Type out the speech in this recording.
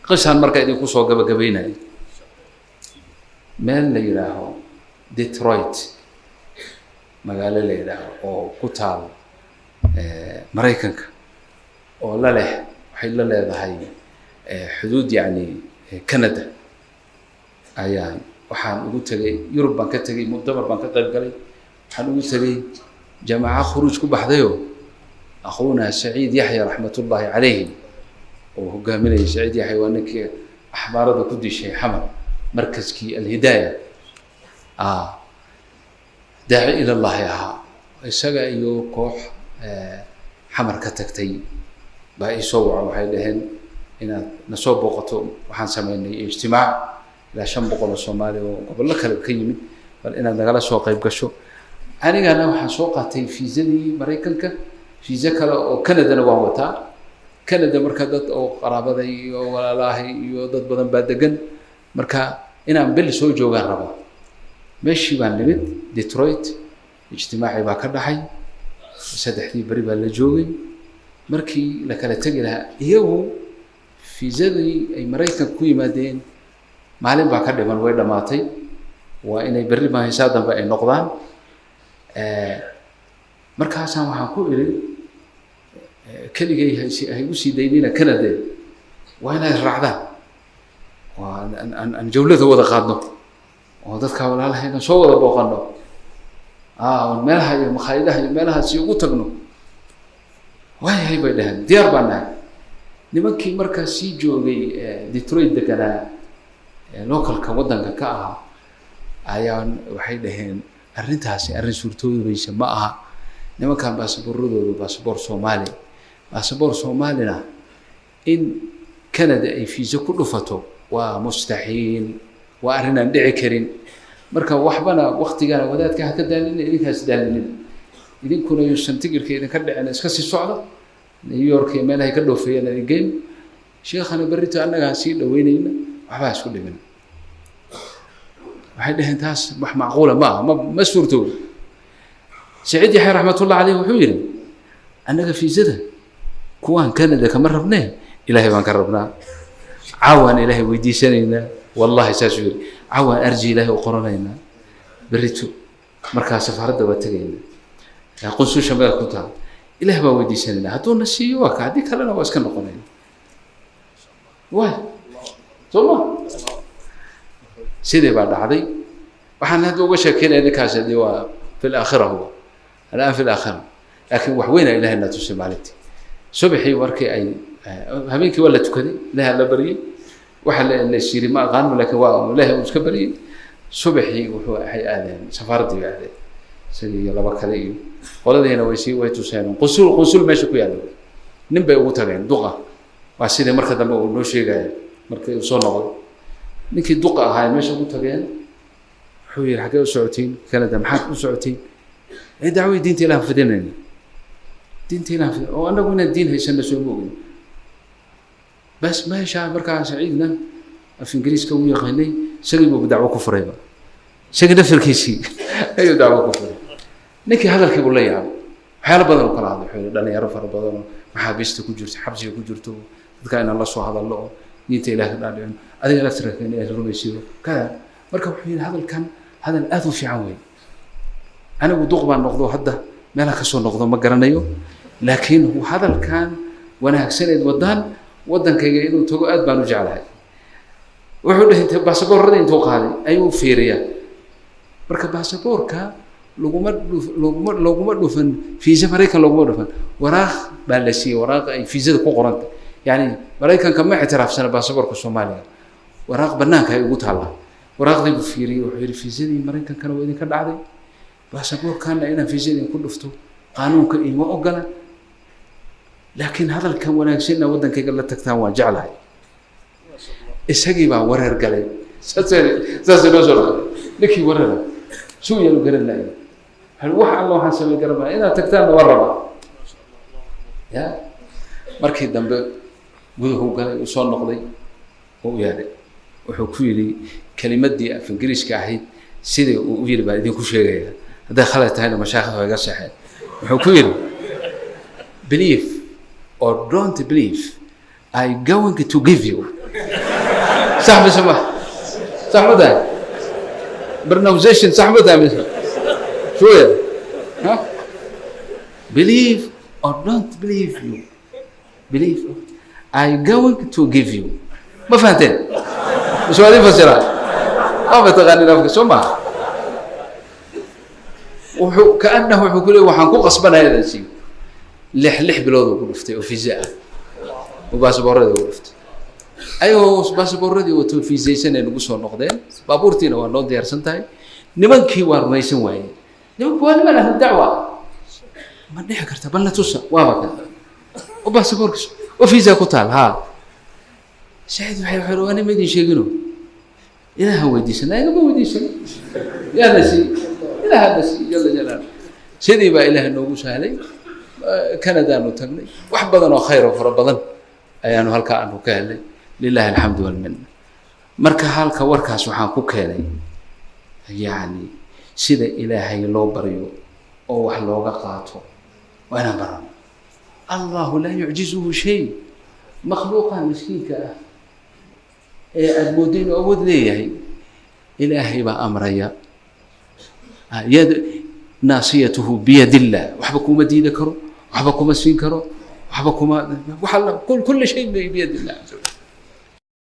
Qisaan marka idinku soo gabagabaynaya, meel la yidhaaho Detroit, magaalo la yidhaaho oo ku taal Maraykanka, oo la leh, waxay la leedahay xuduud yacni Canada, ayaan waxaan ugu tegay. Yurub baan ka tegay, muctamar baan ka qayb galay. Waxaan ugu tegay jamaaco khuruuj ku baxdayoo akhuuna Saciid Yaxya raxmatullaahi calayhi oo hogaaminayay. Saciid Yaxya waa ninkii axmaarada ku dishay Xamar, markaskii Alhidaaya, daaci ila llahi ahaa. Isaga iyo koox Xamar ka tagtay baa isoo waco. Waxay dhaheen inaad nasoo booqato, waxaan sameynay ijtimaac ilaa 500 oo Soomaali oo gobollo kale ka yimid, bal inaad nagala soo qayb gasho. Anigana waxaan soo qaatay fiisadii Maraykanka, fiisa kale oo Canadana waan wataa. Canada marka dad oo qaraabaday iyo walaalahay iyo dad badan baa degan, marka inaan bil soo joogaan rabo. Meeshii baan nimid Detroit, ijtimaacii baa ka dhaxay, 3dii beri baa la joogay. Markii la kala tegi lahaa, iyagu fiisadii ay Maraykanka ku yimaadeen maalin baa ka dhiman, way dhammaatay, waa inay berri mahaysaa dambe ay noqdaan. Markaasaan waxaan ku idhi, keligay haygu sii daynina Canade, waa inaad raacdaan, waa aan jawlada wada qaadno oo dadka walaalahayna soo wada booqano, oon meelaha iyo makhaayadaha iyo meelahaasi ugu tagno. Waayahay bay dhaheen, diyaar baan nahay. Nimankii markaa sii joogay Detroit deganaa, localka waddanka ka ahaa, ayaan waxay dhaheen arrintaasi arrin suurtoobaysa ma aha. Nimankan baasaboorradoodu baasaboor Soomaali, baasaboor Soomaalina in Canada ay fiisa ku dhufato waa mustaxiil, waa arrin aan dhici karin. Marka waxbana waktigana wadaadka ha ka daalinin, idinkaas daalinin, idinkuna yuusan tigirka idinka dhicin, iska sii socda. New York iyo meelahay ka dhoofeeyeen idin geyn, sheekhana berrito annagaa sii dhaweynayna, waxbaa isku dhimin. Waxay dhaheen taas wax macquula ma aha, ma suurtoodo. Saciid Yaxya raxmatullah caleyh wuxuu yidhi, annaga fiisada kuwaan Canada kama rabnee, Ilaahay baan ka rabnaa, caawaan Ilaahay weydiisanaynaa. Wallahi saasuu yidhi, caawaan arji Ilaahay u qoranaynaa, berrito markaa safaaradda waa tegaynaa, qunsusha meel ku taal Ilaah baan weydiisanaynaa, hadduuna siiyo waa ka, haddii kalena waa iska noqonayna. Waay soo ma sidii baa dhacday. Waxaan hadda uga sheekeynaya ninkaas hadii waa fi laakhira, huwa alaan fi laakhira, laakiin wax weyna Ilahay na tusay maalintii subaxii. Markii ay habeenkii waa la tukaday, Ilahay la baryey, waxa la is yiri ma aqaano, lakin waa Ilahay uu iska baryey. Subaxii wuxuu waxay aadeen safaaraddii bay aadeen, isagii iyo laba kale iyo qoladiina way sii way tuseen qunsul meesha ku yaalla. Nin bay ugu tageen duqa, waa sidii marka dambe uu noo sheegaya markii uu soo noqday. Ninkii duqa ahaa meesha ugu tageen wuxuu yihi, xaggee u socotiin Canada? Maxaad u socotiin? Ee dacway diinta Ilahan fidinayna, diinta Ilahan fidin oo annagu inaan diin haysano sooma ogin. Bas meesha markaa Saciidna af Ingiriiska u yaqaanay, isagii buu dacwo ku furayba, isagii naftarkiisii ayuu dacwo ku furay. Ninkii hadalkii buu la yaabay, waxyaalo badan uu kala hadlay. Wuxuu yihi dhalinyaro fara badan oo maxaabiista ku jirto, xabsiga ku jirto, dadka inaan la soo hadallo oo diinta Ilaah ka dhaadhicino, adiga laftirka in ilaah rumaysiyo kada. Marka wuxuu yihi hadalkan hadal aad u fiican wey, anigu duq baan noqdo, hadda meelaha kasoo noqdo ma garanayo, laakiin hadalkan wanaagsaneed wadaan waddankayga inuu tago aad baan u jeclahay. Wuxuu dhahay baasaboorrada intuu qaaday ayuu fiiriyaa. Marka baasaboorka laguma dhufan fiisa Maraykan, laguma dhufan, waraaq baa la siiyey, waraaq ay fiisada ku qoranta. Yani Maraykanka ma ictiraafsana baasaboorka Soomaaliya. Waraaq banaanka ay ugu taallaa, waraaqdii buu fiiriyey. Wuxuu yihi fiisadii Maraykankana waa idinka dhacday, baasaboorkana inaan fiisa idinku dhufto qaanuunka iima ogola, laakiin hadalkan wanaagsan inaa waddankayga la tagtaan waan jeclahay. Isagii baa wareer galay, saasay noo soo dhacday. Ninkii wareera suu yaanu garan laayay, wax alla waxaan samay garan maaya, inaad tagtaanna waan rabaa. Ya markii dambe guduhu galay, uu soo noqday oo u yeedhay, wuxuu ku yidhi kelimaddii af Ingiriiska ahayd sidii uu u yidhi baan idinku sheegaya, hadday khalad tahayna mashaakhda waa iga seexeen. Wuxuu ku yidhi, "Believe or don't believe, I going to give you." Sax mise ma sax ma tahay pronunciation? Sax ma tahay mise shuya? Ha, believe or don't believe, you believe, I going to give you. Ma fahanteen mise waa idin fasiraa? Waa mataqaanin afka, soo maha? Wuxuu kaanahu wuxuu ku leey waxaan ku qasbanaya inaan siiyo. 6 bilood uu ku dhuftay oo visa ah oo baasabooradii ugu dhuftay. Ayagoo baasabooradii wato fiisaysan ay nagu soo noqdeen. Baabuurtiina waa noo diyaarsan tahay. Nimankii waa rumaysan waayeen. Nimanku waa niman ahlu dacwa. Ma dhici karta? Balna tusa. Waaba kan oo baasaboorkiis oo visa ku taal. Ha, Saciid, waxay waa nima idin sheegino. Ilaaha weydiisana, igama weydiisan. Yaana sii, ilaahana sii jala jalaalu. Sidii baa ilaah noogu sahlay. Canadaanu tagnay. Wax badan oo khayr oo fara badan ayaanu halkaa aanu ka helnay, lilahi alxamdu walminna. Marka halka warkaas waxaan ku keenay, yacni, sida Ilaahay loo baryo oo wax looga qaato waa inaan barano. Allahu laa yucjizuhu shay. Makhluuqan miskiinka ah ee aada mooddo inuu awood leeyahay, Ilaahay baa amraya. Yad naasiyatuhu biyad illah. Waxba kuma diidi karo, waxba kuma siin karo, waxba kuma wax alla. Kula shay biyad illah caza wajal.